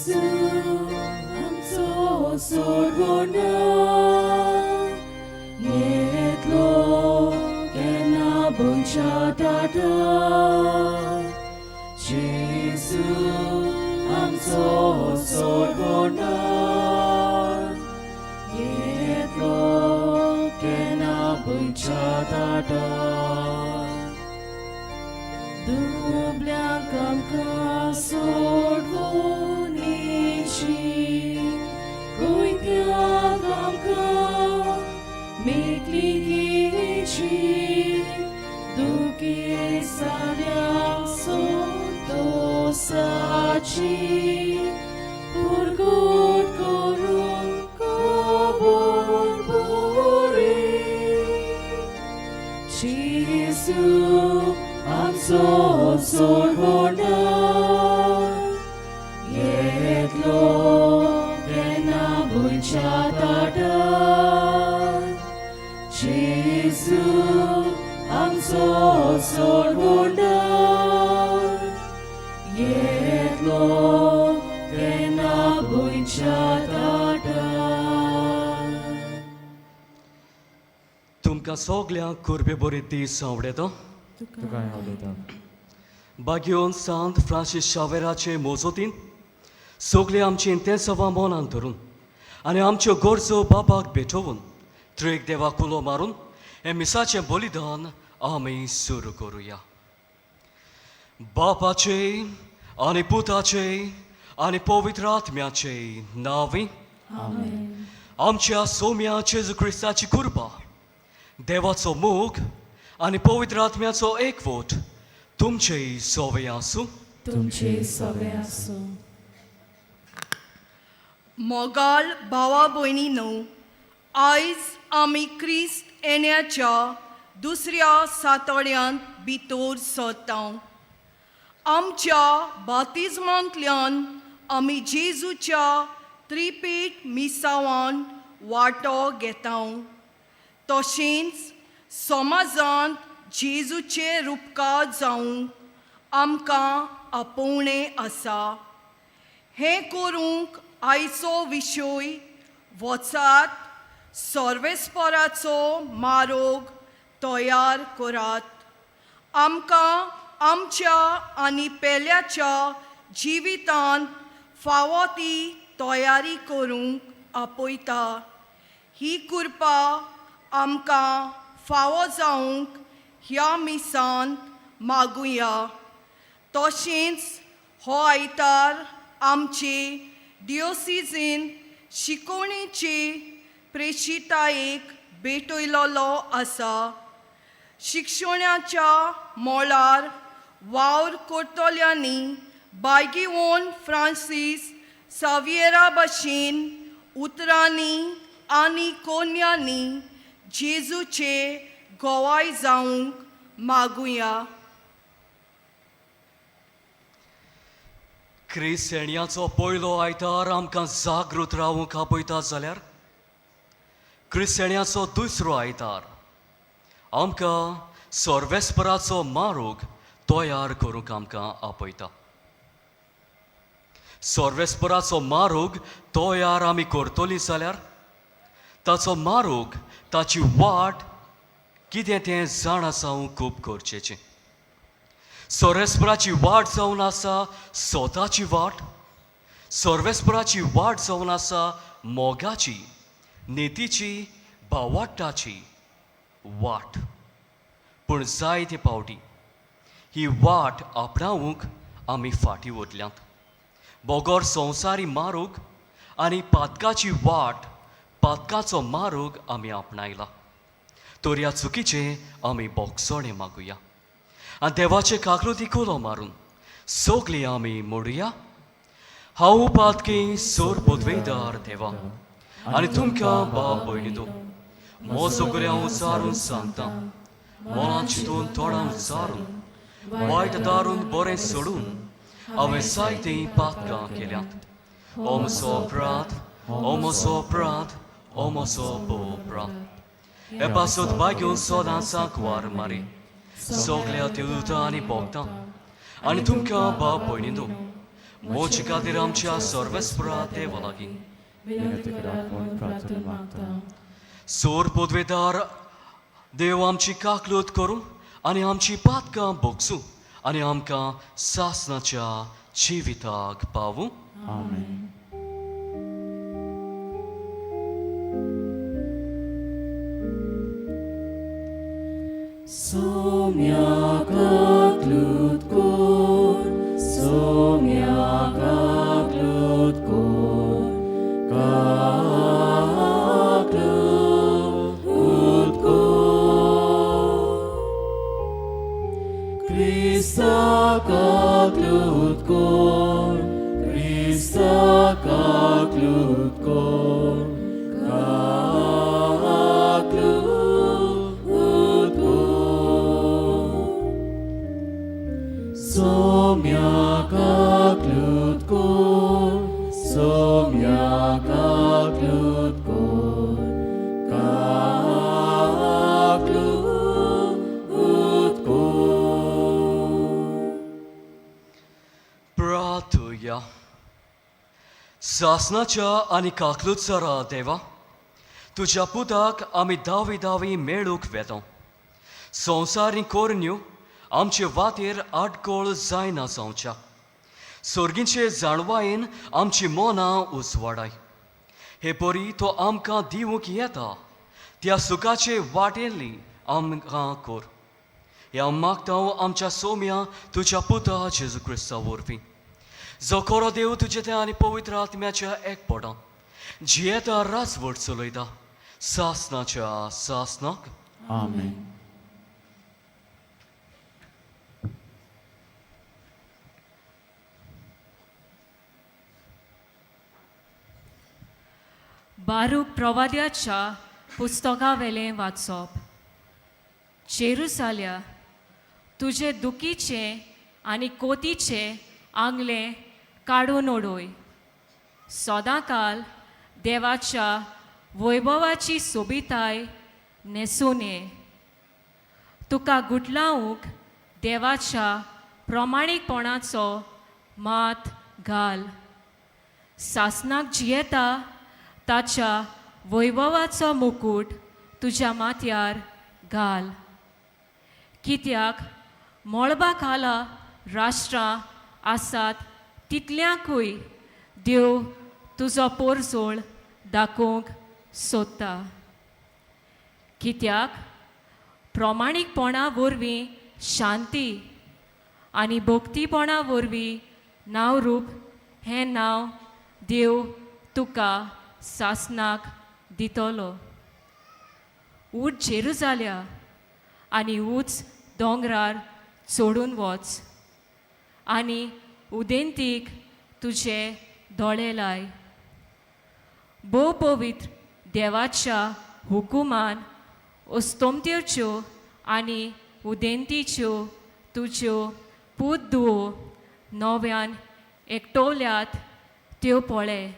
जेजू आमचो सोडवणार येतलो केन्ना भुंयच्या ताटार. जेजू आमचो सोडवणार येतलो केन्ना भुंयच्या ताटार. दुबळ्यांक आमकां सोडवून येशी, कोयत्यांक आमकां मेकळीकेची, दुखेस्ताल्यांक संतोसाची, पुरगट करूंक खबर बरी. जेजू आमचो सोडवणार येतलो केन्ना भुंयच्या ताटार. जेजू आमचो सोडवणार येतलो केन्ना भुंयच्या ताटार. तुमकां सगल्यांक कुर्बे बरे दीस आवडता. तुकाय आवडटा. बागयोन सांत फ्रांसीस शावेराचे मोजोतीन सगळीं आमची इंतेंसांवां मनान धरून आनी आमच्यो गरजो बाबाक भेटोवन त्रेक देवा कुलो मारून हें मिसाचें बलिदान आमी सुरू करुया. बापाचे आनी पुताचे आनी पवित्र आत्म्याचे नांवी. आमेन. आमच्या सोम्या जेजू क्रिस्ताची कृपा, देवाचो मोग आनी पवित्र आत्म्याचो एकवट तुमचेय सोवे आसूं. तुमचे सवे आसूं. मोगाल भावा भयणीनो, आयज आमी क्रिस्त येण्याच्या दुसऱ्या सातोड्यांत भितर सरता. आमच्या बातिज्मांतल्यान आमी जेजूच्या त्रिपीठ मिसावान वांटो घेता. तशेंच समाजांत जेजूचे रुपकार जावंक आमकां आपोवणें आसा. हें करूंक आयचो विशय वचात, सर्वेस्पराचो मारोग तयार करात आमकां आमच्या आनी पेल्याच्या जिवितांत फावो ती तयारी करूंक आपयता. ही कृपा आमकां फावो जावंक ह्या मिसांत मागुया. तशेंच हो आयतार आमचे डिओसिजीन शिकोवणेचे प्रेशितायेक भेटयलोलो आसा. शिक्षणाच्या मळार वावर करतल्यांनी बायगिवोन फ्रांसीस सावियरा भशेन उतरांनी आनी कोन्यांनी जेजूचे गोवाय जावंक मागुया. क्रिस्तेण्याचो पयलो आयतार आमकां जागृत रावूंक आपयता जाल्यार क्रिस्तेण्याचो दुसरो आयतार आमकां सर्वेस्पराचो मारोग तयार करूंक आमकां आपयता. सर्वेस्पराचो मारोग तयार आमी करतली जाल्यार ताचो मारोग, ताची वाट कितें तें जाणा जावंक खूब गरजेचें. सर्वेस्पराची वाट जावन आसा स्वताची वाट. सर्वेस्पराची वाट जावन आसा मोगाची, नितीची, भावाट्टाची वाट. पूण जायते फावटी ही वाट आपणावूंक आमी फाटीं उरल्यात. बोगोर संवसारी मारूग आनी पातकाची वाट, पातकाचो मारूग आमी आपणायला. तर ह्या चुकीचें आमी बोगसणें मागुया आनी देवाचे काकृती कुलो मारून सगळीं आमी मोडुया. हांव पातकी सोर पदवेदार देवा आनी तुमकां बाप भयणी, म्हजो गुऱ्यांव उचारून सांगता, मनां चिंतून तोंडान उचारून, वायट दारून बरें सोडून हांवें जायतीं पातकां केल्यांत. ओ म्हजो अपराध, ओ म्हजो अपराध, ओ म्हजो भोव अपराध. हे पासत भाग्योन सदांच वार मारी, सगल्या देवता आनी भोगता आनी तुमकां बाप भयणी, मोचे खातीर आमच्या सर्वेस्परा देवा लागीं विनंती करात म्हूण प्रार्थना मागता. सोर पदवेदार देव आमची काकलूत करूं आनी आमची पातकां भोगसूं आनी आमकां सासनाच्या जिविताक पावूं. आमेन. Somia kaklut kor, somia kaklut kor, kaklut kor. Krista kaklut kor, Krista kaklut kor, kaklut kor. Somia kaklut kor, somia kaklut kor, kaklut kor. प्रार्थुया. सासनाच्या आनी काकलुतसरा देवा, तुज्या पुताक आमी दावी दावी मेळूंक वेता. संवसारी कोरन्यो आमचे वाटेर आडकोळ जायना जावच्या सर्गीचे जाणवायेन आमची मनां उजवाडाय. हे परी तो आमकां दिवंक येता त्या सुखाचे वाटेली आमकां कर. ह्या मागता आमच्या सोम्या तुज्या पुता जेजू क्रिस्ता वरवीं, जो खरो देव तुजे ते आनी पवित्र आत्म्याच्या एकपणान जियेता, राजवट चलयता सासनाच्या सासनाक. आमेन. बारूक प्रवाद्याच्या पुस्तकावेलें वाचप. जेरुसाल्या, तुजे दुखीचें आनी कोतीचें आंगलें काडून उडय. सदांकाल देवाच्या वैभवाची सोबिताय न्हेसून ये. तुका गुटलावंक देवाच्या प्रमाणीकपणाचो मात घाल. सासनाक जियेता ताच्या वैभवाचो मुकूट तुज्या माथ्यार घाल. कित्याक मळबा खाला राष्ट्रां आसात तितल्यांकूय देव तुजो पोरजोळ दाखोवंक सोदता. कित्याक प्रमाणीकपणा वरवीं शांती आनी भक्तीपणा वरवीं नांवरूप हें नांव देव तुका सासनाक दितलो. ऊठ जेरुजाल्या आनी ऊंच दोंगरार चडून वच आनी उदेंतीक तुजे दोळे लाय. भोव पवित्र देवाच्या हुकुमान अस्तमतेच्यो आनी उदेंतीच्यो तुज्यो पूत धुवो नव्यान एकटवल्यात त्यो पळय.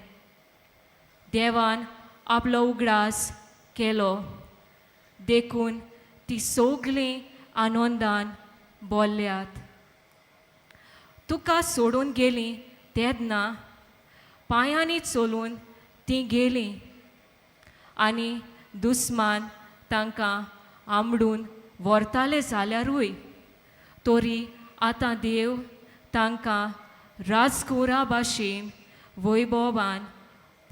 देवान आपलो उगडास केलो देखून ती सगळीं आनंदान बोल्ल्यात. तुका सोडून गेलीं तेन्ना पांयांनी चलून तीं गेलीं आनी दुस्मान तांकां आमडून व्हरताले जाल्यारूय तरी आतां देव तांकां राजकुरा भाशेन वैभवान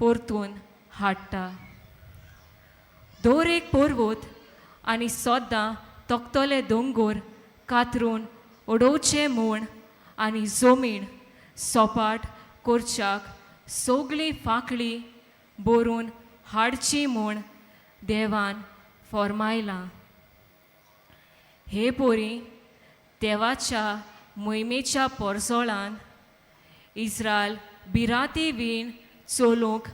परतून हाडटा. दर एक पर्वत आनी सद्दां तकतले दोंगोर कातरून उडोवचे म्हूण आनी जमीन सपाट करच्याक सगळीं फांकळी भरून हाडची म्हूण देवान फॉर्मायलां. हे पोरी देवाच्या मोहिमेच्या पोरजोळान इस्रायल भिरांती वीण चलूंक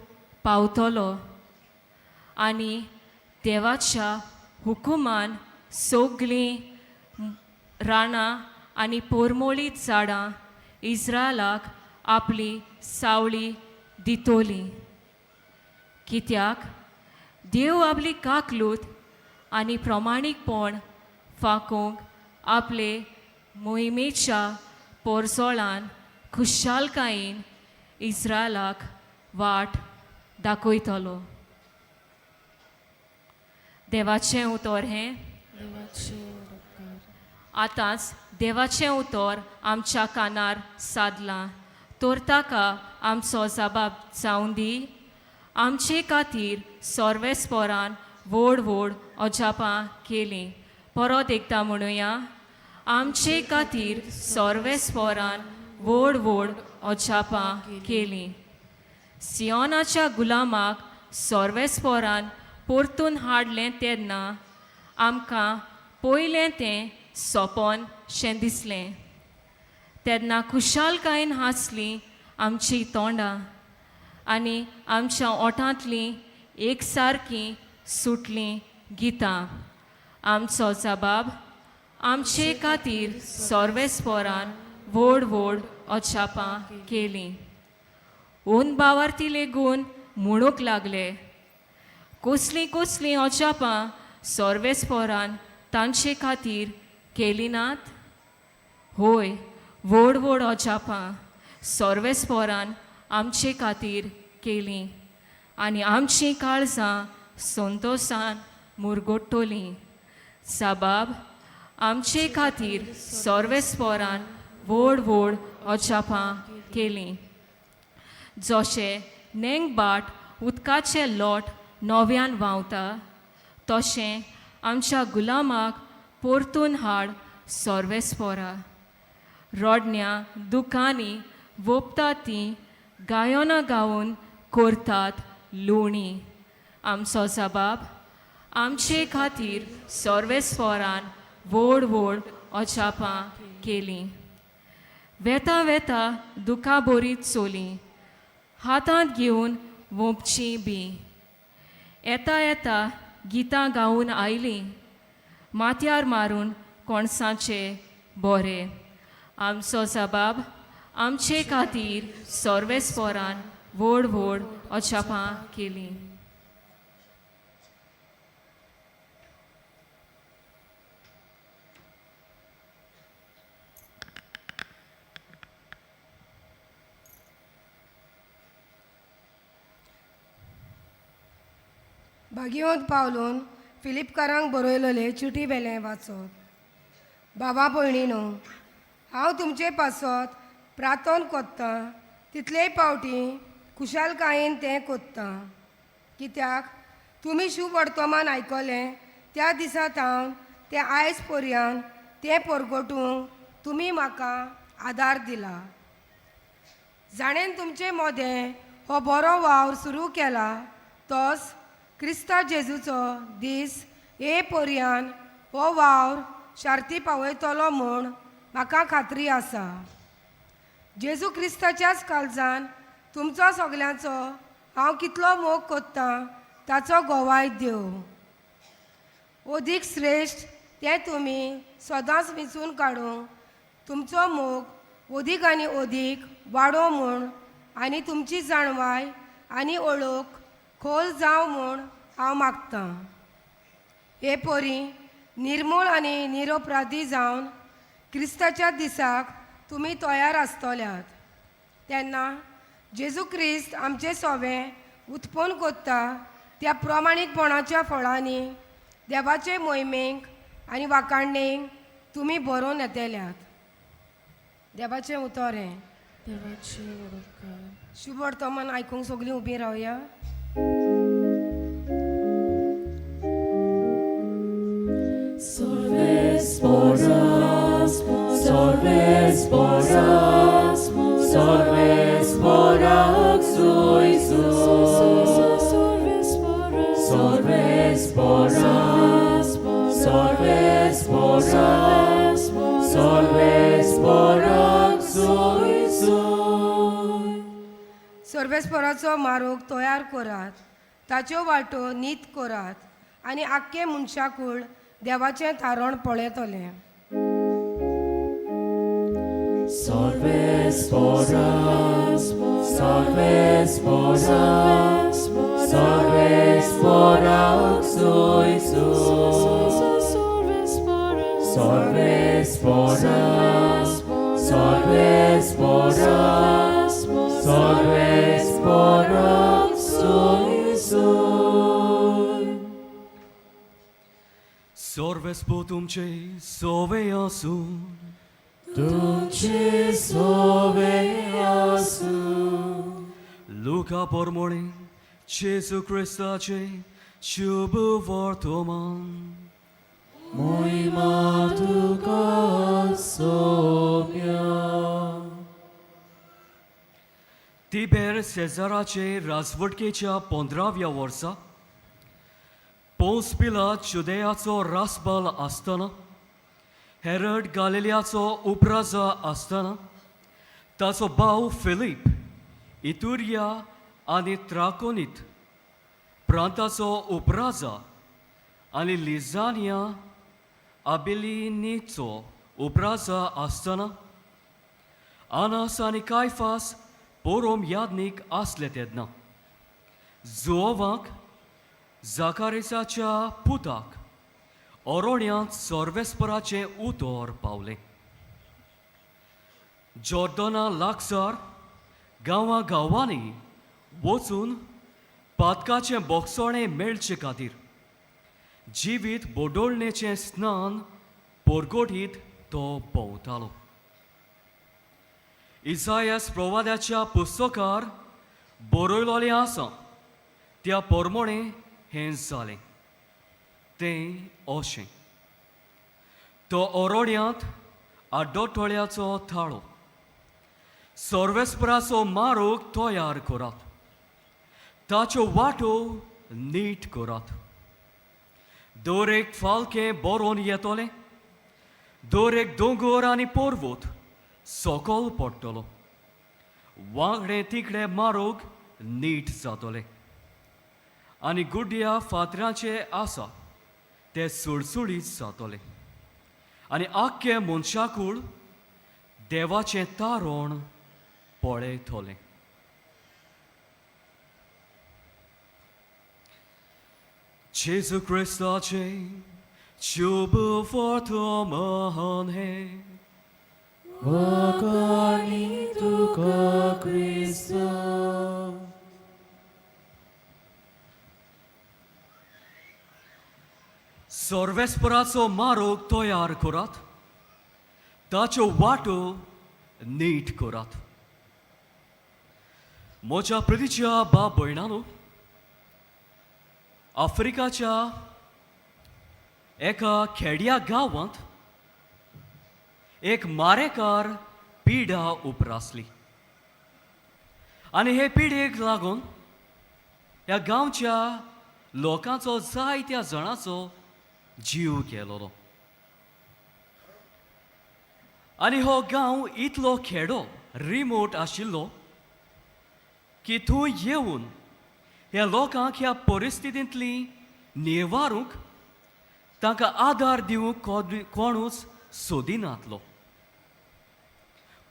पावतलो आनी देवाच्या हुकुमान सगळीं रानां आनी पोरमोळीत झाडां इस्रायलाक आपली सावळी दितोली. कित्याक देव आपली काकलूत आनी प्रमाणीकपण फाकोवंक आपले मोहिमेच्या पोरजोळान खुशालकायेन इस्रायलाक वाट दाखयतलो. देवाचें उतर हें. देवाचे उपकार. आतांच देवाचें उतर आमच्या कानार सादलां तर ताका आमचो जबाब जावं दी. आमचे खातीर सोर्वेस्पोरान व्हड व्हड अजापां केलीं. परत एकदां म्हणुया, आमचे खातीर सोर्वेस्पोरान व्हड व्हड अजापां केलीं. सियोनाच्या गुलामाक सोर्वेस्पोरान परतून हाडलें तेन्ना आमकां पयलें तें सोंपन शें दिसलें. तेन्ना खुशालकायेन हांसलीं आमचीं तोंडां आनी आमच्या ओंठांतलीं एक सारकीं सुटलीं गितां. आमचो जबाब आमचे खातीर सोर्वेस्पोरान व्हड व्हड अजापां केलीं. ओन बावार्थी लेगून म्हणूंक लागले, कसलीं कसलीं अजापां सोर्वेस्पोरान तांचे खातीर केलीं नात? होय, व्हड व्हड अजापां सोर्वेस्पोरान आमचे खातीर केलीं आनी आमचीं काळजां संतोसान मुरगोट्टलीं. साबाब आमचे खातीर सोर्वेस्पोरान व्हड व्हड अजापां केलीं. जशें नेंगबाट उदकाचें लोट नव्यान व्हांवता तशें आमच्या गुलामाक परतून हाड सोर्वेस्पोरा. रोडण्या दुकांनी वोपता तीं गायनां गावन करतात लुवणी. आमचो जबाब आमचे खातीर सोर्वेस्पोरान व्हड व्हड अजापां केलीं. वेता वेता दुकां बरीत चोली हातांत घेवन वोंपचीं बी येता येता गितां गावन आयलीं माथ्यार मारून कोणसाचे बोरे. आमचो जबाब आमचे खातीर सोर्वेस्पोरान व्हड व्हड अजापां केलीं. भाग्यवंत पावलून फिलिपकारांक बरयलेले चिटी वेलें वाचप. बाबा भयणीनो, हांव तुमचे पासत प्रार्थन कोत्तां तितलेय पावटी खुशालकायेन तें कोत्तां, कित्याक तुमी शुभ वर्तमान आयकलें त्या दिसा थावन तें आयज पर्यंत तें परगटूंक तुमी म्हाका आदार दिला. जाणेन तुमचे मोदें हो बरो वावर सुरू केला तोच क्रिस्ता जेजूचो दीस हे पर्यान हो वावर शार्ती पावयतलो म्हूण म्हाका खात्री आसा. जेजू क्रिस्ताच्याच काळजान तुमचो सगल्यांचो हांव कितलो मोग कोत्तां ताचो गोवाय देव. अदीक श्रेश्ठ तें तुमी सदांच विंचून काडूंक तुमचो मोग अदीक आनी अदीक वाडोवं म्हूण आनी तुमची जाणवाय आनी ओळख खोल जावं म्हूण हांव मागतां. हे परी निर्मूळ आनी निरपराधी जावन क्रिस्ताच्या दिसाक तुमी तयार आसतल्यात तेन्ना जेजू क्रिस्त आमचे सोवे उत्पन्न कोत्ता त्या प्रमाणीकपणाच्या फळांनी देवाचे मोहिमेक आनी वाखाणणेक तुमी बरोवन येतल्यात. देवाचें उतर हें. देवाचे उपकार. शुभ वर्तमान आयकूंक सगळीं उबीं रावया. Sorves poras, sorves poras, sorves poras, zoy zoy. सर्वेस्पराचो मारोग तयार करात, ताच्यो वाटो नीत करात आनी आख्खें मनशाकूळ देवाचें थारण पळयतलें. Sorves poras, sorves poras, sorves poras, zoy zoy. Sorves poras, sorves सर्वेस्पोरा, सर्वेस्पोराक सोय सोय. सर्वेस्पोर तुमचे सोवे आसूं. तुमचे सोवे आसूं. लुका पोरमोळे जेजू क्रिस्ताचे शुभ वर्तमान. मोहिमा तुका सोम्या. तिबेर सेजाराचे राजवटकेच्या 15व्या वर्सा, पोंस पिलात जुदेयाचो रासबाल आसतना, हेरड गालिलियाचो उपराजा आसतना, ताचो भाव फिलीप इतुरिया आनी त्राकोनीत प्रांताचो उपराजा आनी लिझानिया आबिलिनीचो उपराजा आसतना, आनास आनी कायफास पोरोम यादनीक आसले तेन्ना, जुओवाक जाकारेसाच्या पुताक ओरोण्यांत सर्वेस्पराचें उतर पावलें. जॉर्दना लागसार गांवां गांवांनी वचून पातकाचें बोगसोणें मेळचे खातीर जिवीत बोडोळणेचें स्नान पोरगोटीत तो भोंवतालो. इसायास प्रवाद्याच्या पुस्तकार बरयलोलें आसा त्या पोरमोणें हें जालें, तें अशें: तो ओरोड्यांत आड्डोटोळ्याचो थाळो, सर्वेस्पराचो मारोग तयार करात, ताच्यो वाटो नीट करात. दर एक फालकें बरोवन येतलें, दर एक दोंगर आनी पर्वत सकल पडटलो, वांगडे तिकडे मारोग नीट जातले आनी गुड्ड्या फातरांचे आसा ते सुळसुळीत जातले आनी आख्खे मनशाकूळ देवाचें तारण पळयतलें. जेजू क्रिस्ताचें शुभ वर्तमान हें. वाखाणी तुका क्रिस्ता. सर्वेस्पराचो मारोग तयार करात, ताच्यो वाटो नीट करात. म्हज्या प्रितीच्या बाप भयणानो, आफ्रिकाच्या एका खेड्या गांवांत एक मारेकार पिडा उपरासली आनी हे पिडेक लागून ह्या गांवच्या लोकांचो जायत्या जाणांचो जीव गेलोलो. आनी हो गांव इतलो खेडो, रिमोट आशिल्लो की थंय येवन ह्या लोकांक ह्या परिस्थितींतली निवारूंक, तांकां आदार दिवंक कोणूच सोदिनातलो.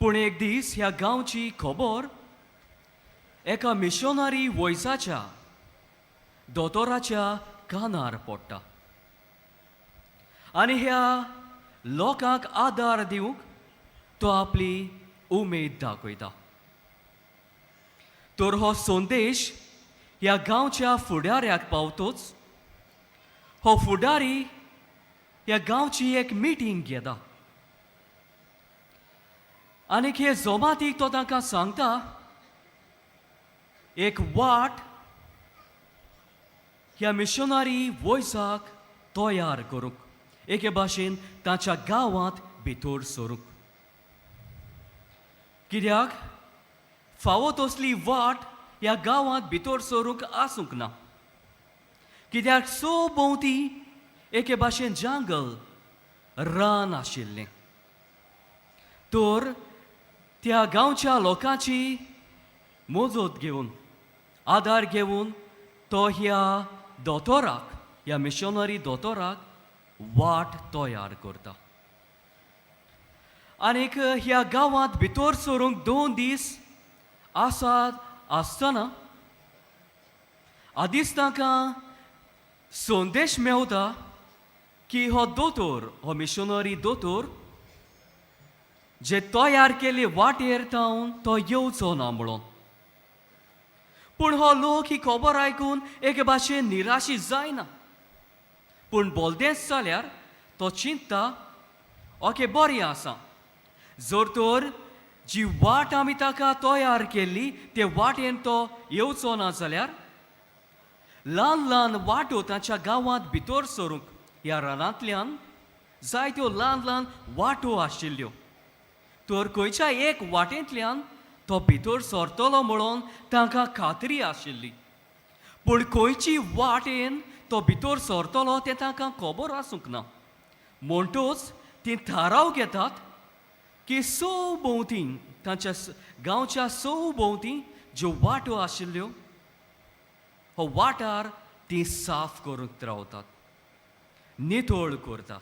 पूण एक दीस ह्या गांवची खबर एका मिशनरी वयसाच्या दोतोराच्या कानार पडटा आनी ह्या लोकांक आदार दिवंक तो आपली उमेद दाखयता. तर हो संदेश ह्या गांवच्या फुडाऱ्याक पावतोच हो फुडारी ह्या गांवची एक मिटींग घेता आनी हे जमातीक तो तांकां सांगता, एक वाट ह्या मिशनरी वयसाक तयार करूंक, एके भाशेन ताच्या गांवांत भितर सरूंक, कित्याक फावो तसली वाट ह्या गांवांत भितर सरूंक आसूंक ना, कित्याक सो भोंवती एके भाशेन जंगल, रान आशिल्लें. तर त्या गांवच्या लोकांची मजत घेवन, आदार घेवन तो ह्या दोतोराक, ह्या मिशनरी दोतोराक वाट तयार करता. आनीक ह्या गांवांत भितर सरूंक 2 दीस आसात आसतना आदींच तांकां संदेश मेवता की हो दोतोर, हो मिशनरी दोतोर जे तयार केल्ले वाटेर तावन तो येवचो ना म्हणून. पूण हो लोक ही खबर आयकून एके भाशेन निराशी जायना, पूण बोलदेंच जाल्यार तो चिंतता, ओके बरें आसा, जर तर जी वाट आमी ताका तयार केल्ली ते वाटेन तो येवचो ना जाल्यार ल्हान ल्हान वाटो ताच्या गांवांत भितर सरूंक ह्या रानांतल्यान जायत्यो ल्हान ल्हान वाटो आशिल्ल्यो, तर खंयच्या एक वाटेंतल्यान तो भितर सरतलो म्हणून तांकां खात्री आशिल्ली. पूण खंयची वाटेन तो भितर सरतलो तें तांकां खबर आसूंक ना. म्हणटूच तीं थाराव घेतात की सो भोंवती तांच्या गांवच्या सो भोंवती ज्यो वाटो आशिल्ल्यो हो वाठार ती साफ करूंक रावतात, नितळ करतात.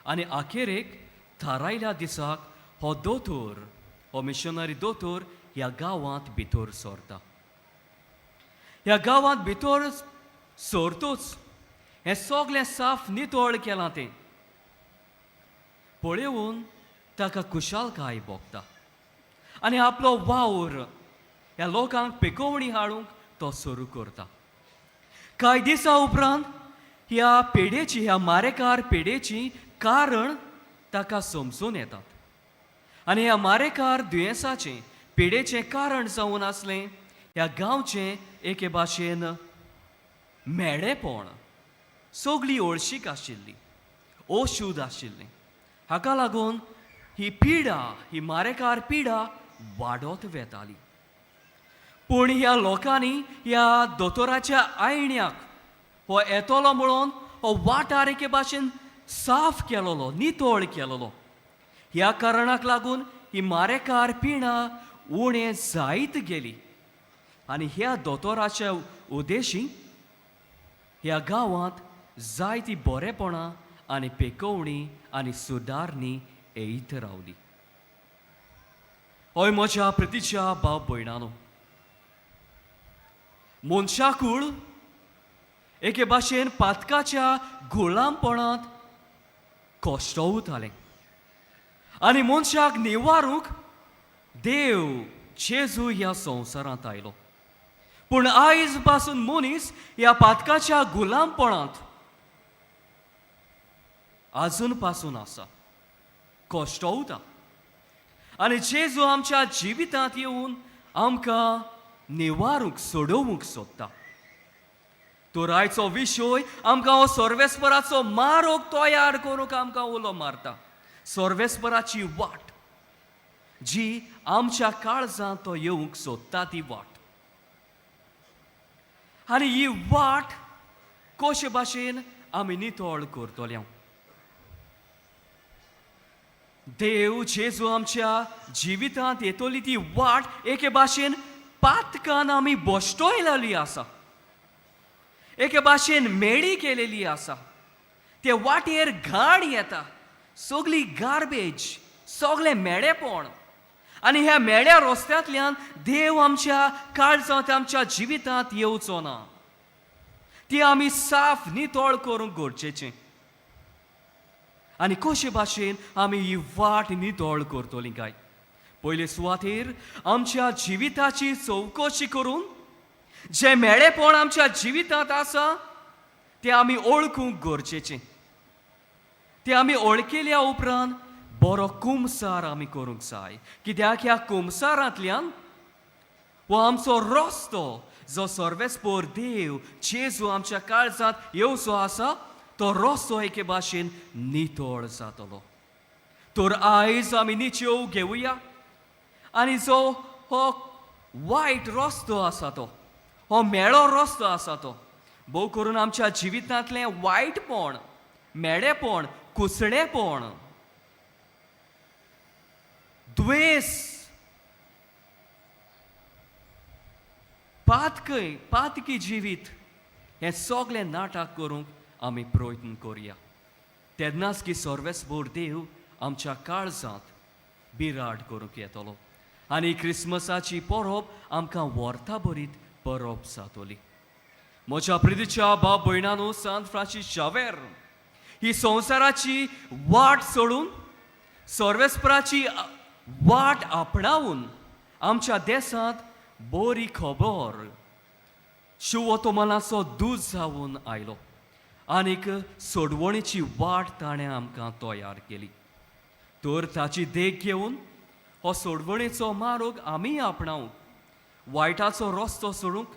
आनी अखेरेक थारायल्या दिसाक हो दोतोर, हो मिशनरी दोतोर ह्या गांवांत भितर सरता. ह्या गांवांत भितर सरतूच हें सगळें साफ नितळ केलां तें पळोवन ताका खुशालकाय भोगता आनी आपलो वावर ह्या लोकांक पेकोवणी हाडूंक तो सुरू करता. कांय दिसां उपरांत ह्या पेडेची, ह्या मारेकार पेडेची कारण ताका समजून येतात आनी ह्या मारेकार दुयेंसाचें, पिडेचें कारण जावन आसलें ह्या गांवचें एके भाशेन मेडेपण. सगळी ओळशीक आशिल्ली, ओशूद आशिल्लें. हाका लागून ही पिडा, ही मारेकार पिडा वाडत वेताली. पूण ह्या लोकांनी ह्या दोतोराच्या आयण्याक हो येतलो म्हणून हो वाठार एके भाशेन साफ केलोलो, नितळ केलोलो. ह्या कारणाक लागून ही मारेकार पिणा उणें जायत गेली आनी ह्या दोतोराच्या उद्देशी ह्या गांवांत जायती बरेपणां आनी पेकोवणी आनी सुदारणी येयत रावली. हय म्हज्या प्रितीच्या भाव भयणानो, मनशाकूळ एके भाशेन पातकाच्या गुलामपणांत कश्टवतालें आनी मनशाक निवारूंक देव जेजू ह्या संवसारांत आयलो. पूण आयज पासून मनीस ह्या पातकाच्या गुलामपणांत आजून पासून आसा, कश्टवता आनी जेजू आमच्या जिवितांत येवन आमकां निवारूंक, सोडोवंक सोदता. तर आयचो विशय आमकां हो सर्वेस्पराचो मारोग तयार करूंक आमकां उलो मारता. सर्वेस्पराची वाट जी आमच्या काळजांत तो येवंक सोदता ती वाट, आनी ही वाट कशे भाशेन आमी नितळ करतले? देव जेजू आमच्या जिवितांत येतली ती वाट एके भाशेन पातकान आमी बश्टयलेली आसा, एके भाशेन मेळी केलेली आसा. ते वाटेर घाण येता, सगळी गार्बेज, सगळें मेळेपण. आनी ह्या मेळ्या रस्त्यांतल्यान देव आमच्या काळजांत, आमच्या जिवितांत येवचो ना. ती आमी साफ नितळ करूंक गरजेचें. आनी कशे भाशेन आमी ही वाट नितळ करतलीं काय? पयले सुवातेर आमच्या जिविताची चवकशी करून जें मेळेपण आमच्या जिवितांत आसा तें आमी वळखूंक गरजेचें. तें आमी वळखिल्या उपरांत बरो कुमसार आमी करूंक जाय, कित्याक ह्या कुमसारांतल्यान हो आमचो रस्तो जो सर्वेस्पोर देव जेजू आमच्या काळजांत येवचो आसा तो रस्तो एके भाशेन नितळ जातलो. तर आयज आमी निचेव घेवया आनी जो हो वायट रस्तो आसा तो, हो मेळो रस्तो आसा तो, भोव करून आमच्या जिवितांतलें वायटपण, मेळेपण, कुसडेपण, द्वेस, पातकय पातकी जिवीत, हें सगळें नाटक करूंक आमी प्रयत्न करुया. तेन्नाच की सर्वेस्पोर देव आमच्या काळजांत बिराड करूंक येतलो आनी क्रिसमसाची परब आमकां वर्था भरीत परब जातली. म्हज्या प्रितीच्या भाव भयणानो, सांत फ्रांसीस शावेर ही संवसाराची वाट सोडून सर्वेस्पराची वाट आपणावन आमच्या देसांत बरी खबर शिवतोमनाचो दूत जावन आयलो आनीक सोडवणीची वाट ताणें आमकां तयार केली. तर ताची देख घेवन हो सोडवणेचो मार्ग आमी आपणावंक, वायटाचो रस्तो सोडूंक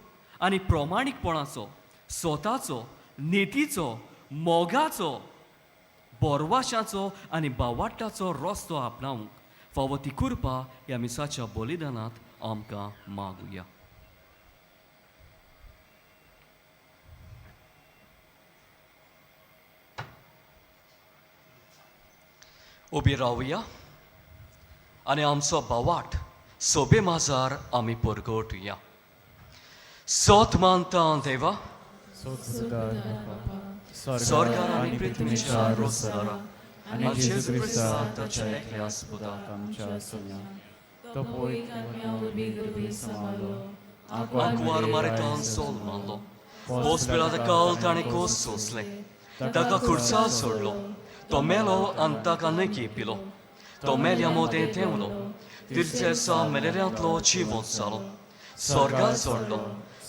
आनी प्रमाणीकपणाचो, स्वताचो, नितीचो, मोगाचो, बोरवाशाचो आनी बावाट्टाचो रस्तो आपणावंक फावो ती कृपा ह्या मिसाच्या बलिदानांत आमकां मागुया. उबी रावया आनी आमचो बावाट सोबे माजार आमी परगटुया. सोत मानता देवा, स्वर्गार आनी पृथ्वीच्या रोजदारा आनी जेजू क्रिस्ता ताच्या एकल्या पुताक आमच्या सोम्या तो पवित्र आंकवार मारितान सोल मानलो, पोस पिलात काल ताणें कोस सोंसलें, ताका खुर्सा सोडलो, तो मेलो आनी ताका नकी पिलो, तो मेल्या मोदें तेंवलो, तिरचे सा मेलेल्यांतलो जिवंत जालो, स्वर्गार चडलो,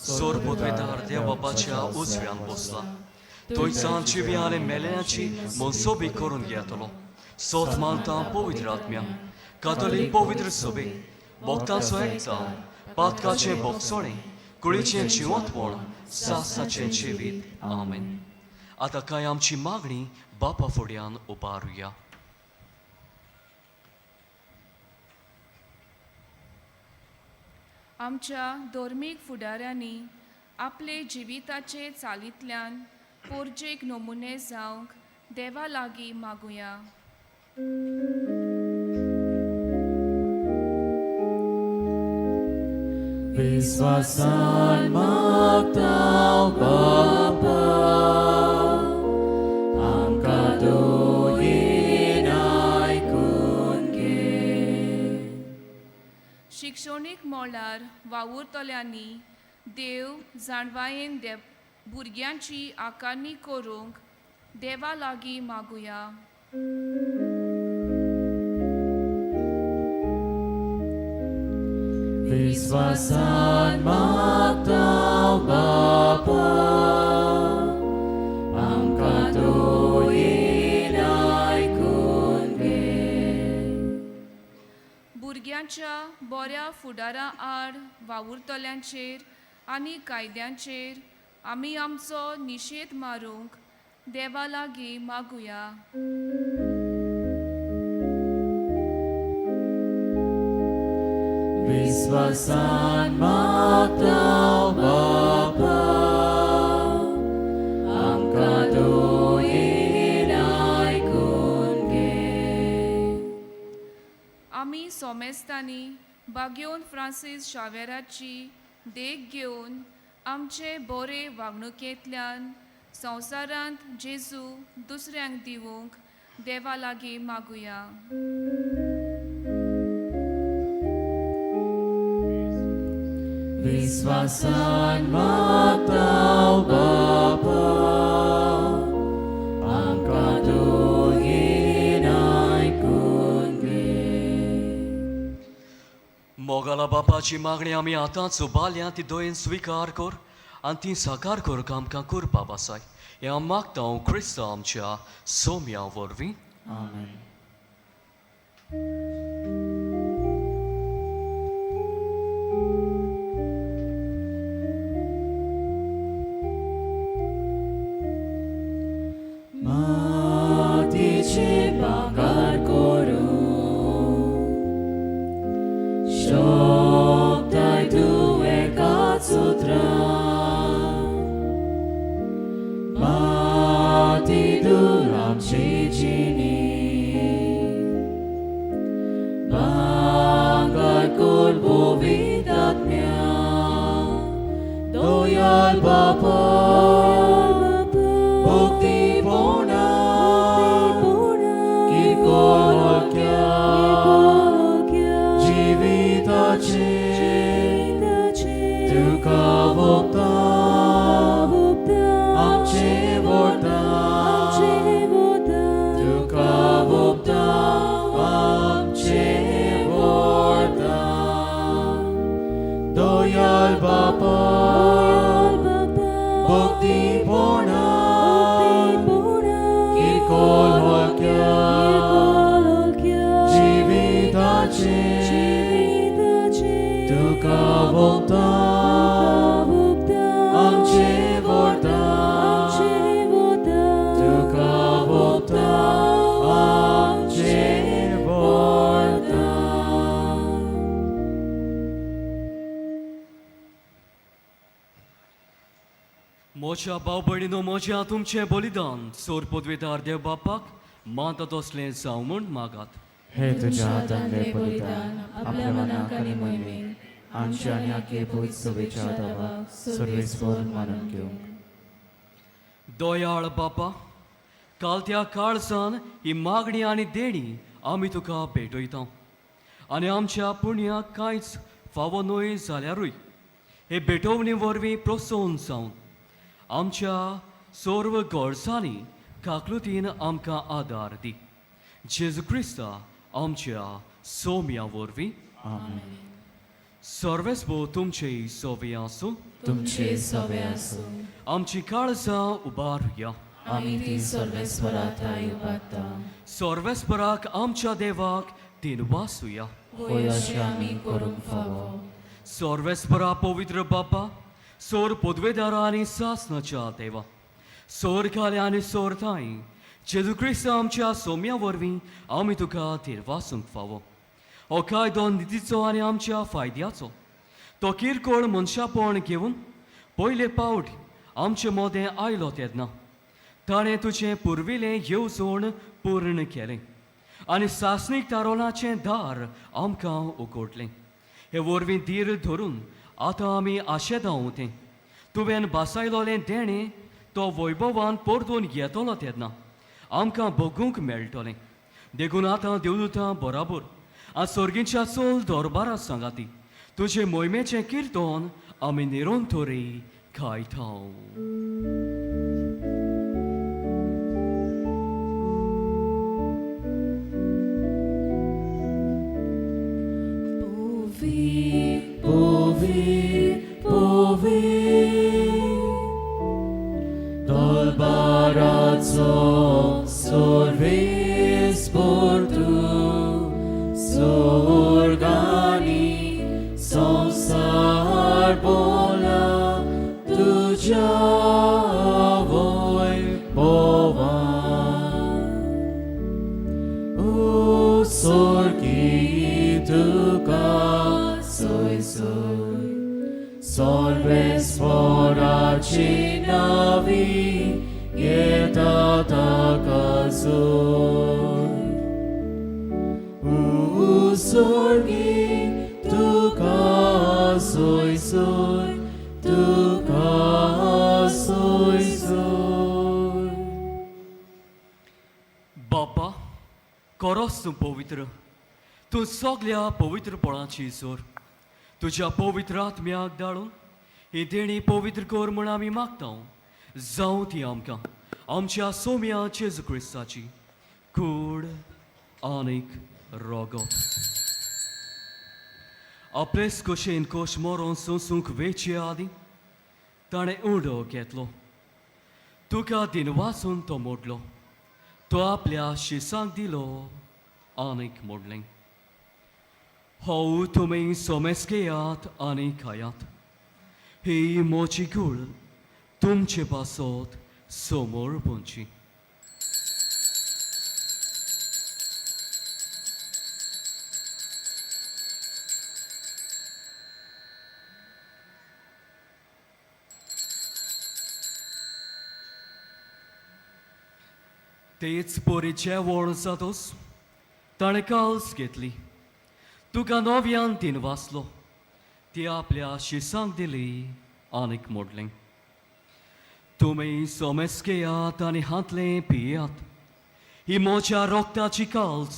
सोर पुतवेदार देव बापाच्या उजव्यान बसला, थंयसान जिव्या आनी मेल्यांची मनसोबी करून घेतलो. सोत मानता पवित्र आत्म्या, कातोलीक पवित्र सोबे, भक्तांचो एकचार, पातकाचें भोगसणें, कुळीचें जिवंतपण, सासाचें जिवीत. आमेन. आतां कांय आमची मागणी बापा फुड्यान उबारुया. आमच्या धर्मीक फुडाऱ्यांनी आपले जिविताचे चालींतल्यान पोरजेक नमुने जावंक देवा लागीं मागुया. विश्वासान मागता बापा, आमकां दोयेन आयकून घे. शिक्षणीक मळार वावुरतल्यांनी देव जाणवायेन दे भुरग्यांची आकारणी करूंक देवा लागीं मागुया. विश्वासान मागता बापा, आमकां दोयेन आयकून घे. भुरग्यांच्या बऱ्या फुडारा आड वावुरतल्यांचेर आनी कायद्यांचेर आमी आमचो निशेध मारूंक देवा लागीं मागुया. विश्वासान मागता बापा, आमकां दोयेन आयकून घे. आमी सोमेस्तांनी बागयोन फ्रांसीस शावेराची देख घेवन आमचे बरे वागणुकेंतल्यान संवसारांत जेजू दुसऱ्यांक दिवंक देवा लागीं मागुया. विश्वासान मागता बापा, आमकां दोयेन आयकून घे. मोगाला बापाची मागणी आमी आतांच उबारल्या ती दयेन स्विकार कर आनी ती साकार करूंक आमकां कृपा बासाय. हें हांव मागता हांव क्रिस्तांव आमच्या सोम्या वरवीं. आमेन. मातीचे भांगर करूं शकताय तूं एकाच उतरान, माती दूर आमची जिणी, भांगर कर पवित्र आत्म्या, दयाळ बापा, भक्तीपणा, किरकोळ जिविताचे तुका भोगता आमचे वरदान, तुका भोगता बापा भक्तीपणान किरकोळ हलक्या जिविताचें तुका वोगता आमचें वरता तुका वोगता आमचें वरता. म्हज्या भाव भयणीनो म्हज्या तुमचें बलिदान सोर पदवेदार देव बापाक मानता तसलें जावं म्हूण मागात. हे तुज्या हातांतलें बलिदान आपल्या मनाक आनी मोहिमेक आमच्या आनी आखे भूत सभेच्या दावाक सर्वेस्पर मानून घेवंक. दयाळ बापा, काल त्या काळजान ही मागणी आनी देणी आमी तुका भेटयता आनी आमच्या पुण्याक कांयच फावो न्हय जाल्यारूय हे भेटवणी वरवीं प्रोत्साहन जावन आमच्या सर्व गरजांनी काकलुतीन आमकां आदार दी, जेजू क्रिस्ता आमच्या सोम्या वरवीं. आमेन. सर्वेस्पो तुमचे सोवे आसूं. तुमचे सवे आसूं. आमची काळजां उबारुया. आमी ती सर्वेस्परा ठांय उबारता. सर्वेस्पराक आमच्या देवाक दिनवासुया. होय, अशें आमी करूंक फावो. सर्वेस्परा पवित्र बापा, सोर पदवेदारा आनी सासनाच्या देवा, सोर खाल्या आनी सोर थांय जेजू क्रिस्त आमच्या सोम्या वरवीं आमी तुका दिनवासूंक फावो. हो कायदो नितीचो आनी आमच्या फायद्याचो. तो किरकोळ मनशापण घेवन पयले पावट आमचे मोदें आयलो तेन्ना ताणें तुजें पुर्विलें येवजण पूर्ण केलें आनी सासणीक तारोणाचें दार आमकां उगडलें. हे वरवीं धीर धरून आतां आमी आशेदां तें तुवें बासायलोलें देणें तो वैभवान परतून येतलो तेन्ना आमकां भोगूंक मेळटलें. देखून आतां देवदूतां बराबर आनी सर्गीच्या चोल दरबारा सांगाती तुजे मोहिमेचें किर्तन आमी निरंतरी गायता. Povi, povi, Dolbarazzo sorves portu, sorgani संसार बोला तुझ्या वय बोवा. O sorgi तुका सोय सोय सर्वेस्पराची नावी येता ताका जोय. O sorgi तुका सोय सोय तुका सोय सोय. बापा, खरोच तूं पवित्र, तूं सगल्या पवित्रपणाची जोर. तुज्या पवित्र आत्म्याक धाडून ही देणी पवित्र कर म्हूण आमी मागता. जावं ती आमकां आमच्या सोम्या जेजू क्रिस्ताची कूड आनीक रोगत. आपलेच कशेन कोश मरोन सोंसूंक वेचे आदीं ताणें उडो घेतलो, तुका दिनवासून तो मोडलो, तो आपल्या शिसांक दिलो आनीक मोडलें, हो तुमी सोमेस घेयात आनी खायात, ही मोची गूळ तुमचे पासत समोर पोंची. तेच परी जेवण जातोस ताणें काल्स घेतली, तुका नव्यान तीन वाचलो, ती आपल्या शिसांक दिली आनीक मोडलें, तुमी सोमेस घेयात आनी हातलें पियात, ही म्हज्या रोगताची काल्स,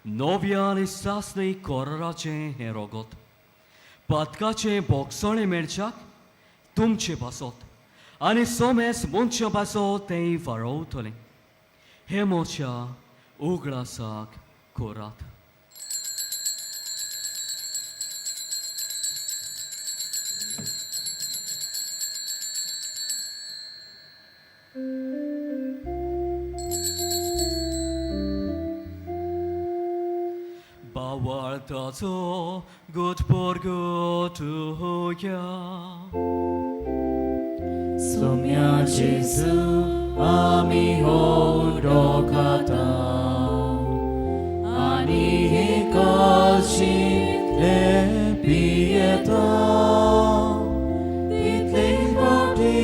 नव्या आनी सासणी कोराचें हें रोगत, पातकाचें बोगसणें मेळच्याक तुमचे पासत आनी सोमेस मनशा पासत तें वारोवतलें. हे म्हज्या उगडासाक कोरात. ताचो गुटपोरगोटुया. सोम्या जेजू आमी हो खाता आनी हे कळशींतले पियेता तितले फावटी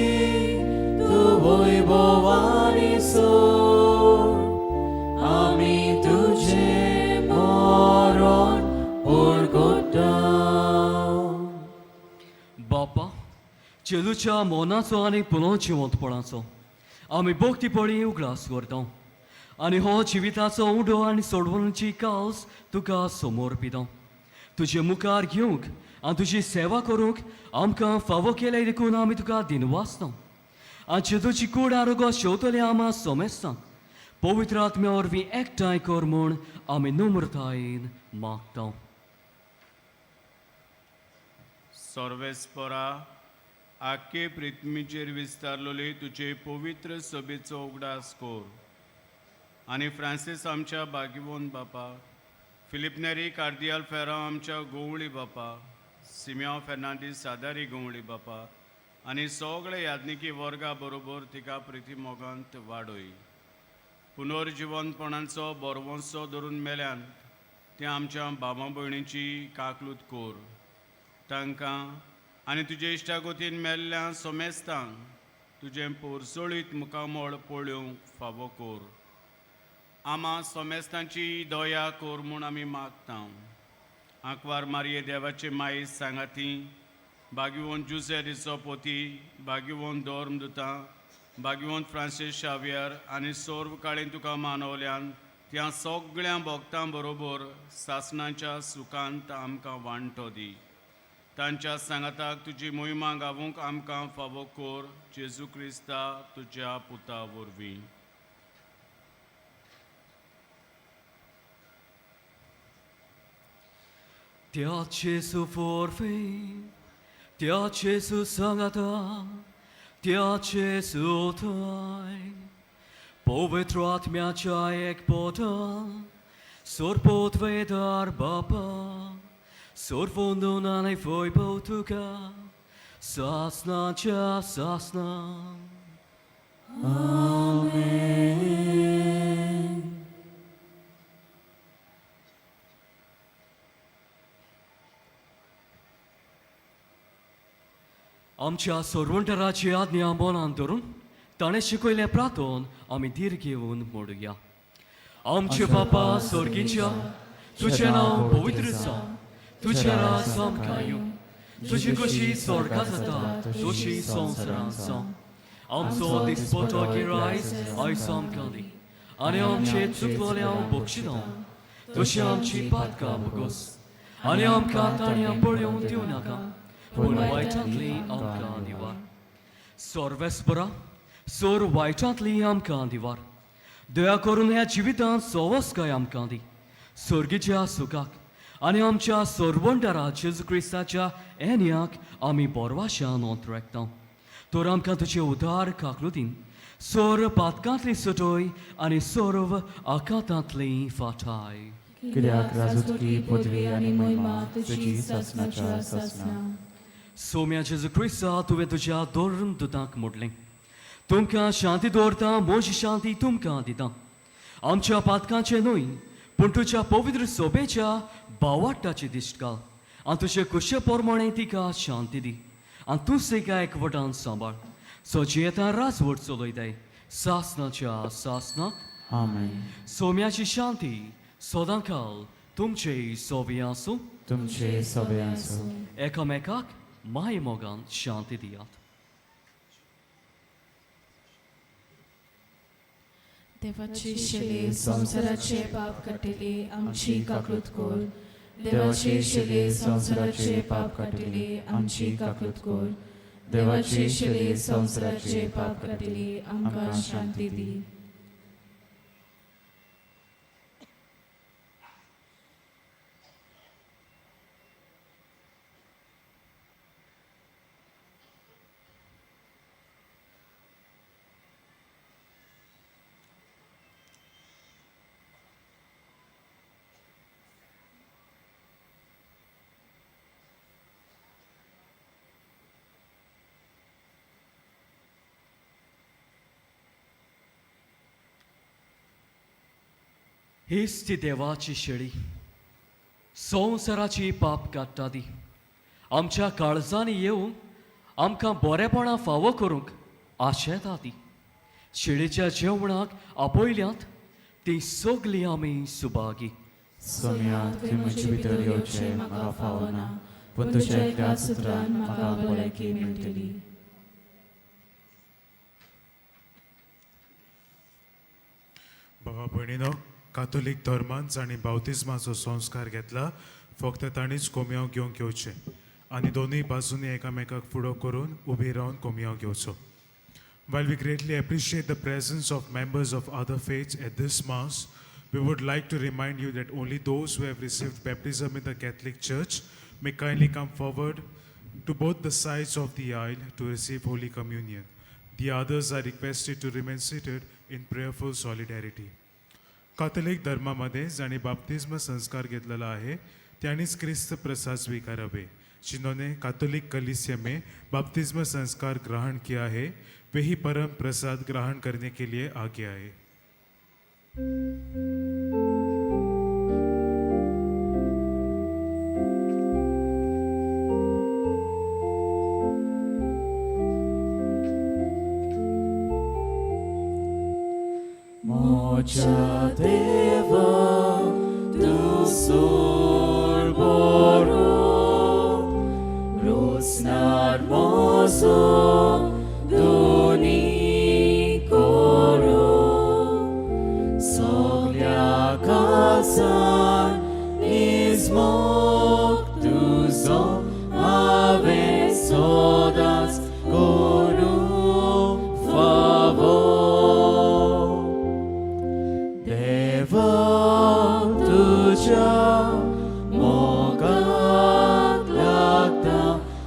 तूं वैभवानी सोड आमी तुजें मरण परगटा. बापा, चेलूच्या मोनाचो आनी पुनोजिवंतपणाचो आमी भक्तीपणी उगडास करता आनी हो जिविताचो उडो आनी सोडवणची कावस तुका समोर पिता. तुजे मुखार घेवंक आनी तुजी सेवा करूंक आमकां फावो केलें देखून आमी तुका दिनवासता. आनी जेजूची कूड आरोग्य शेवतले आमा सोमेस्ता पवित्र आत्म्या वरवीं एकठांय कर म्हूण आमी नम्रतायेन मागता. सर्वेस्परा, आख्खे पृथ्वीचेर विस्तारलेले तुजे पवित्र सभेचो उगडास कोर आनी फ्रांसीस आमच्या बागिवोन बापा, फिलिपनेरी कार्दियाल फेरांव आमच्या गोवळी बापा, सिमियांव फेर्नांडीस सादारी गोवळी बापा आनी सगळे याज्ञिकी वर्गा बरोबर तिका प्रिती मोगांत वाडय. पुनर्जिवनपणाचो बरवंसो धरून मेल्यान ते आमच्या बाबा भयणीची काकलूत कोर. तांकां आनी तुजे इश्टागोतीन मेल्ल्या सोमेस्तांक तुजें पोरसोळीत मुखामळ पळोवंक फावो कोर. आमा सोमेस्तांची दया कोर म्हूण आमी मागता. आंकवार मारये देवाचे माई सांगाती, बागिवोन जुजे रिसोपोती, बागिवोन दोर्म दुता, बागिवोन फ्रांसीस शावियर आनी सोर्व काळीन तुका मानवल्यान त्या सगळ्या भक्तां बरोबर सासणाच्या सुखांत आमकां वांटो दी. तांच्या सांगाताक तुजी मोहिमा गावूंक आमकां फावो कोर, जेजू क्रिस्ता तुज्या पुता वरवीं. त्या जेजू वरवीं, त्या जेजू सांगाता, त्या जेजू थंय पवित्र आत्म्याच्या एकपटान सोरपोतवेदार बापा, सोरवंदून आनी वैभव तुका सासनाच्या सासना. आमच्या सोरवंटराची आज्ञा मनान धरून ताणें शिकयलें प्रातोन आमी धीर घेवन मोडुया. आमचे बापा सोर्गीच्या, तुजें नांव पवित्र जावं, तुजें राज आमकां येवं, तुजी कशी स्वर्गात जाता तशी संवसारांत जावं. आमचो दिसपटो गिरायस आयज आमकां दी आनी आमचे चुकलोले हांव बक्षिता तशी आमची पातकां बोगस आनी आमकां ताणयां पळोवन दिवं नाका, पूण वायटांतली आमकां दिवार. सर्वेस्परा, सोर वायटांतली आमकां दिवार. दया करून ह्या जिवितांत सवस्काय आमकां दी. सर्गीच्या सुखाक आनी आमच्या सरवंडरा जेजू क्रिस्ताच्या एन्याक आमी बोरवाशान ओंतरेकता. तर आमकां तुजे उदार काकलुतीन सोर पातकांतली सुटय आनी सर्व आकांतांतली फाटाय. कित्याक राजूतकी पदवी आनी महिमा तुजी सासणाच्या सासणा. सोम्या जेजू क्रिस्ता, तुवें तुज्या दोन दुतांक मोडलें, तुमकां शांती दवरता, म्हजी शांती तुमकां दिता. आमच्या पातकांचें न्हय पूण तुज्या पवित्र सोबेच्या बावाट्टाची दिश्ट घाल आनी तुजे कुशे प्रमाणें तिका शांती दी आनी तूं तिका एकवटान सांबाळ, सो जियेता राजवट चलयताय सासनाच्या सासनाक. आमेन. सोम्याची शांती सदांकाल तुमचे सोबी आसूं. तुमचे सगळे आसूं. एकामेकाक माय मोगान शांती दियात. देवाची शिले संवसाराचे पाप काडटली आमची काकूत कोर. देवाची शिले संवसाराचे पाप काडटली आमची काकूत कोर. देवाची शिले संवसाराचे पाप काडटली आमकां शांती दी. हीच ती देवाची शेळी, संवसाराची पाप काडटा ती. आमच्या काळजांनी येवन आमकां बरेपणां फावो करूंक आशेता ती. शेळीच्या जेवणाक आपयल्यात ती सगलीं आमी सुभागी. सोम्या, तुवें म्हजे भितर येवचें म्हाका फावना, पूण तुज्या एकल्या सुत्रान म्हाका भलायकी मेळटली. भावा भयणीनो, कातोलीक धर्मान जांणी बावतिज्माचो संस्कार घेतला फक्त तांणीच कोमयांव घेवंक येवचें आनी दोनूय बाजूंनी एकामेकाक फुडो करून उबी रावन कोमयांव घेवचो. While we greatly appreciate the presence of members of other faiths at this Mass, we would like to remind you that only those who have received baptism in the Catholic Church may kindly come forward to both the sides of the aisle to receive Holy Communion. The others are requested to remain seated in prayerful solidarity. Catholic धर्मामध्ये ज्यांनी बाप्तिस्म संस्कार घेतलेला आहे त्यांनीच क्रिस्त प्रसाद स्वीकारावे. जिन्होंने Catholic कलीसिया में बपतिस्मा संस्कार ग्रहण किया है वे ही परम प्रसाद ग्रहण करने के लिए आगे आए. म्हज्या देवा, तूं सोड बरो, रोसनार म्हजो दोनी करो, सगल्या काळजान निजमोग तुजो हांवें सदांच करूंक फावो. देवा, तुज्या मोगाक लागता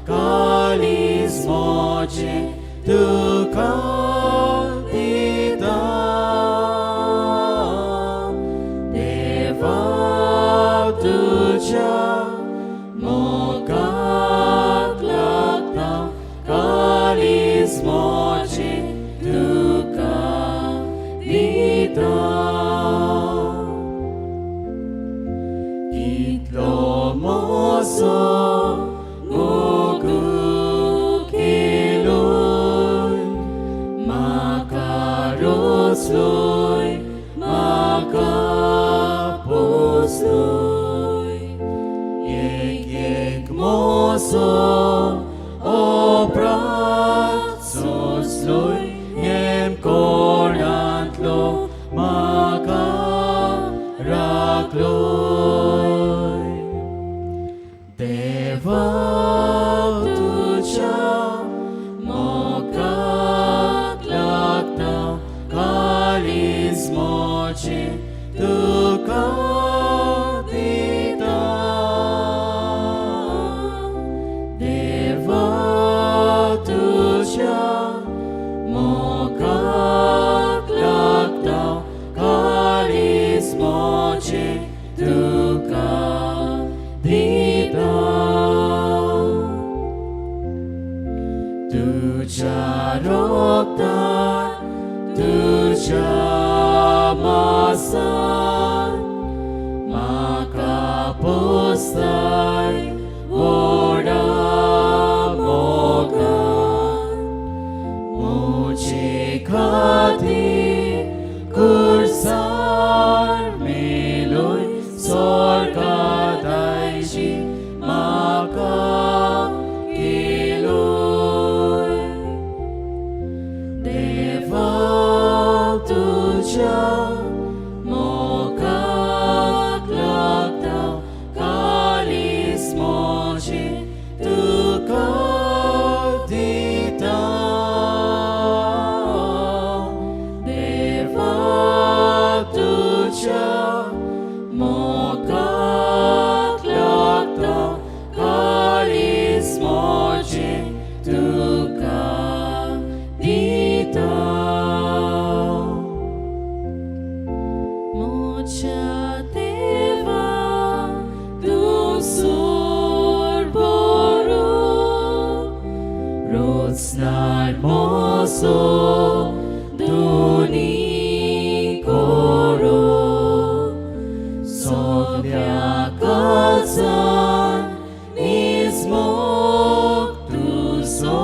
काळीज म्हजें तुका दिता. देवा, तुज्या मोगाक लागता काळीज म्हजें तुका दिता. कितलो मोसो मोगू केलोय, म्हाका रोसलोय, म्हाका पोसलोय. एक एक मोसो अपराध सोंसलोय, हेम कोणांतलो म्हाका राखलोय. देवा, तुज्या मोगाक लागता काळीज म्हजें तुका दिता. देवा, तुज्या मोगाक लागता काळीज म्हजें तुका दिता. तुज्या रोगतान, तुज्या मासान म्हाका पोसताय व्हडा मोगान. म्हजे खातीर खुर्सार मेलोय, स्वर्गा दायजी म्हाका केलोय. देवा, तुज्या मोगाक लागता काळीज म्हजें तुका दिता. देवा, तुज्या मोगाक लागता काळीज म्हजें तुका दिता. म्हज्या देवा, तूं सोड बरो, रोसनार म्हजो दोनी करो, काळजान नीज मोग तुजो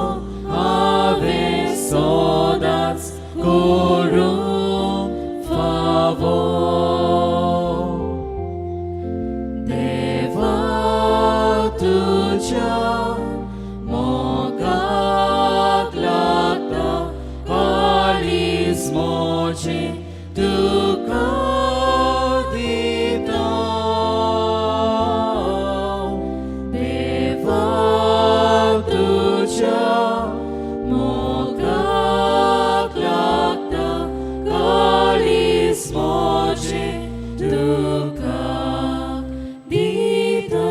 हांवें सदांच करूंक फावो. देवा तुज्या मोगाक लागता काळीज म्हजें तुका दिता. देवा तुज्या मोगाक लागता काळीज म्हजें तुका दिता.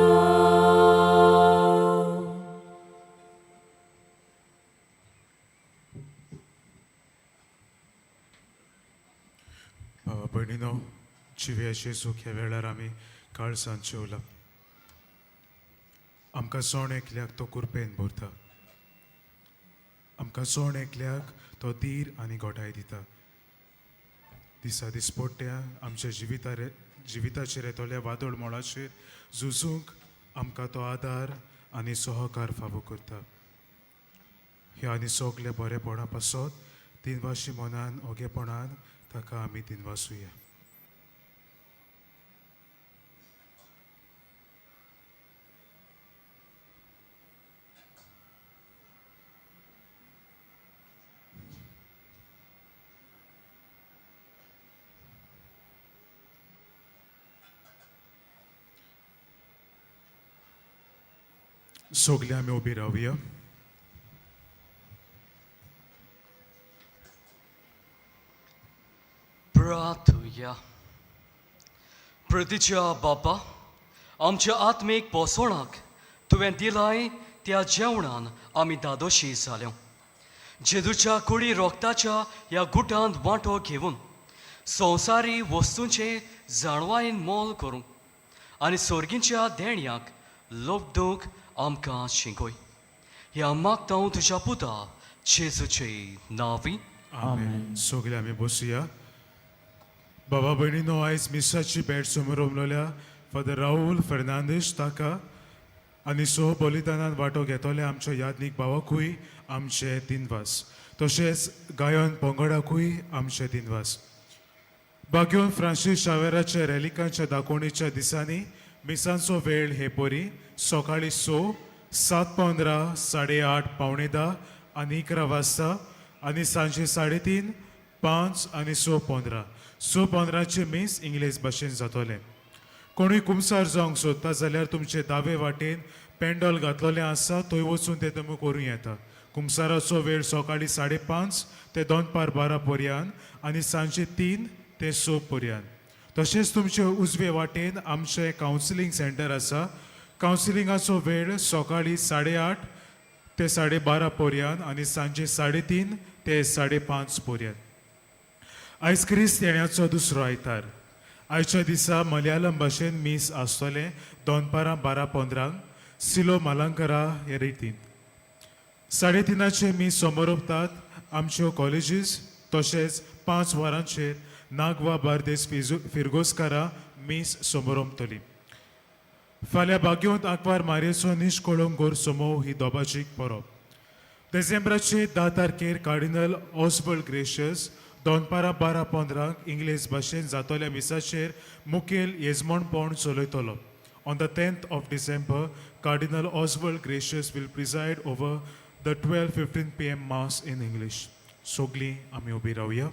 भावा भयणीनो, जिव्या जेजूक ह्या वेळार आमी काळजान जेवला. आमकां जण एकल्याक तो कुरपेन भरता. आमकां जण एकल्याक तो धीर आनी घटाय दिता. दिसा दिसपट्ट्या आमच्या जिविताचेर येतल्या वादळ मोळाचेर झुजूंक आमकां तो आदार आनी सहकार फावो करता. ह्या आनी सगल्या बरेपणा पासत दिनवाशी मनान ओगेपणान ताका आमी दिनवासुया. सगळे आमी उबी रावया. प्रार्थुया. प्रतिच्या बापा, आमच्या आत्मीक पोसवणाक तुवें दिलाय त्या जेवणान आमी दादोशी जाल्यो. जेजूच्या कुडी रोगताच्या ह्या गुटांत वांटो घेवन संवसारी वस्तूंचे जाणवायेन मोल करूंक आनी सोर्गींच्या देणयाक लोबदूंक आमकां शिकय. ह्या मागता हांव तुज्या पुता जेजूचे नांवी. आमेन. सगळे आमी बसुया. बाबा भयणीनो, आयज मिसाची भेट समोर फादर राहुल फेर्नांदीश ताका आनी सो बलिदानान वांटो घेतले आमच्या यादनीक भावाकूय आमचे दिनवास. तशेंच गायन पंगडाकूय आमचे दिनवास. बाग्योन फ्रांसीस शावेराच्या रेलिकांच्या दाखोवणेच्या दिसांनी मिसांचो वेळ हे परी: सकाळी 6, 7:15, 8:30, 9:45 आनी 11 वाजता आनी सांजे 3:30, 5 आनी 6:15. 6:15चें मीस इंग्लीश भाशेन जातलें. कोणूय कुमसार जावंक सोदता जाल्यार तुमचे दावे वाटेन पेंडॉल घातलेलें आसा, थंय वचून तें तुमी करूं येता. कुमसाराचो वेळ सकाळी 5:30 ते दनपार 12 पर्यंत आनी सांजे 3 ते 6 पर्यंत. तशेंच तुमचे उजवे वाटेन आमचें कावन्सिलींग सेंटर आसा. कावन्सिलिंगाचो वेळ सकाळी 8:30 ते 12:30 पर्यंत आनी सांजे 3:30 ते 5:30 पर्यंत. आयज क्रिस्त येण्याचो दुसरो आयतार. आयच्या दिसा मलयाळम भाशेन मीस आसतलें दनपारां 12:15 सिलो मालांकरा हे रितीन. 3:30चें मीस समोरपतात आमच्यो कॉलेजीस. तशेंच 5 वरांचेर नागवा बार्देस फिरगोस्कारा मीस समोरमतली. फाल्यां बागेवंत आंकवार मारयेचो निश्कळंक गोर समोव ही दोबाजीक परब. डिसेंबराचे 10 तारखेर कार्डिनल ऑस्बल्ड ग्रेशियस दनपारां 12:15क इंग्लीश भाशेन जातल्या मिसाचेर मुखेल येजमानपण चलयतलो. On the 10th of December, Cardinal Oswald Gracias will preside over the 12:15 p.m. Mass in English. सगलीं आमी उबी रावया.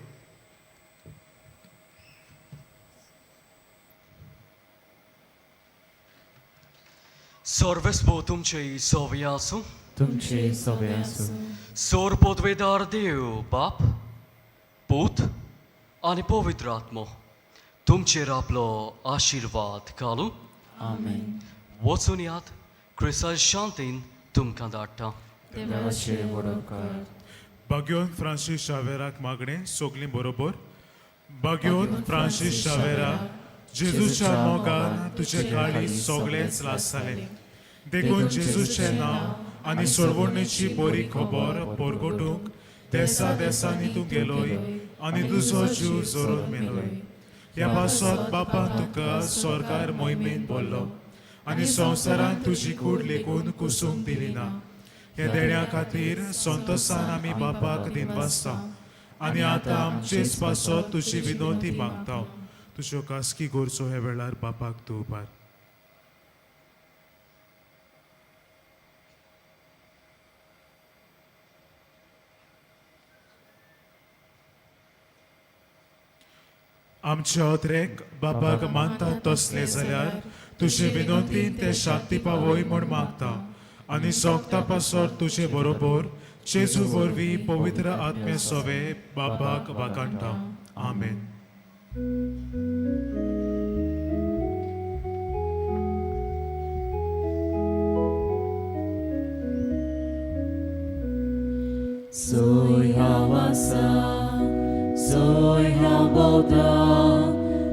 सर्वेस्पो तुमचे सवय आसूं. तुमचे सवे आसूं. सोर पोदवेदार देव बाप, पूत आनी पवित्र आत्मो तुमचेर आपलो आशिर्वाद घालूं. आमेन. वचून यात. क्रिस्ता शांतीन तुमकां धाडटा. देवाचे वडोकार. बाग्योन फ्रांसीस शावेराक मागणें. सगलीं बरोबर. बाग्योन फ्रांसीस शावेरा, जेजूच्या मोगान तुजे काळीज सगळेंच लासतालें. देखून जेजूचें नांव आनी सोडवणेची बरी खबर परगटूंक देसा देसांनी तूं गेलोय आनी तुजो जीव जोरून मेलोय. ह्या पासत बापान तुका स्वर्गार मोहिमेन बोल्लो आनी संवसारान तुजी कूड लेगून कुसूंक दिली ना. ह्या देण्या खातीर संतोसान आमी बापाक दिनवासता आनी आतां आमचेच पासत तुजी विनोती मागता. तुज्यो खासगी गरजो ह्या वेळार बापाक तूं उबार. आमचे अद्रेक बापाक मानता तसले जाल्यार तुजे विनोदीन ते शांती पावय म्हूण मागता आनी सोगता पासत तुजे बरोबर जेजू वरवीं पवित्र आत्मे सोवे बापाक वाकाणटा. आमेन. सोय हांव आसा, सोय हांव भोंवता,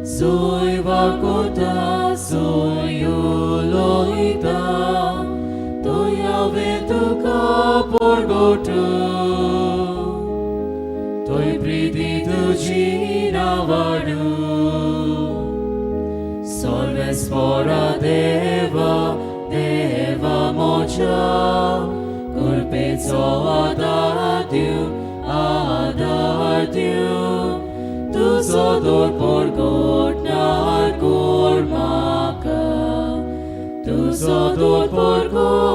सोय वागोता, सोय उलयता, थंय हांवें तुका परगटू, थंय प्रिती तुजी ना वाडू. सर्वेस्परा देवा, देवा म्हज्या, कृपेचो आदार दिवं, आदार दिवं, तुजो दोर परगटणार कोर म्हाका, तुजो दोर परगटणार.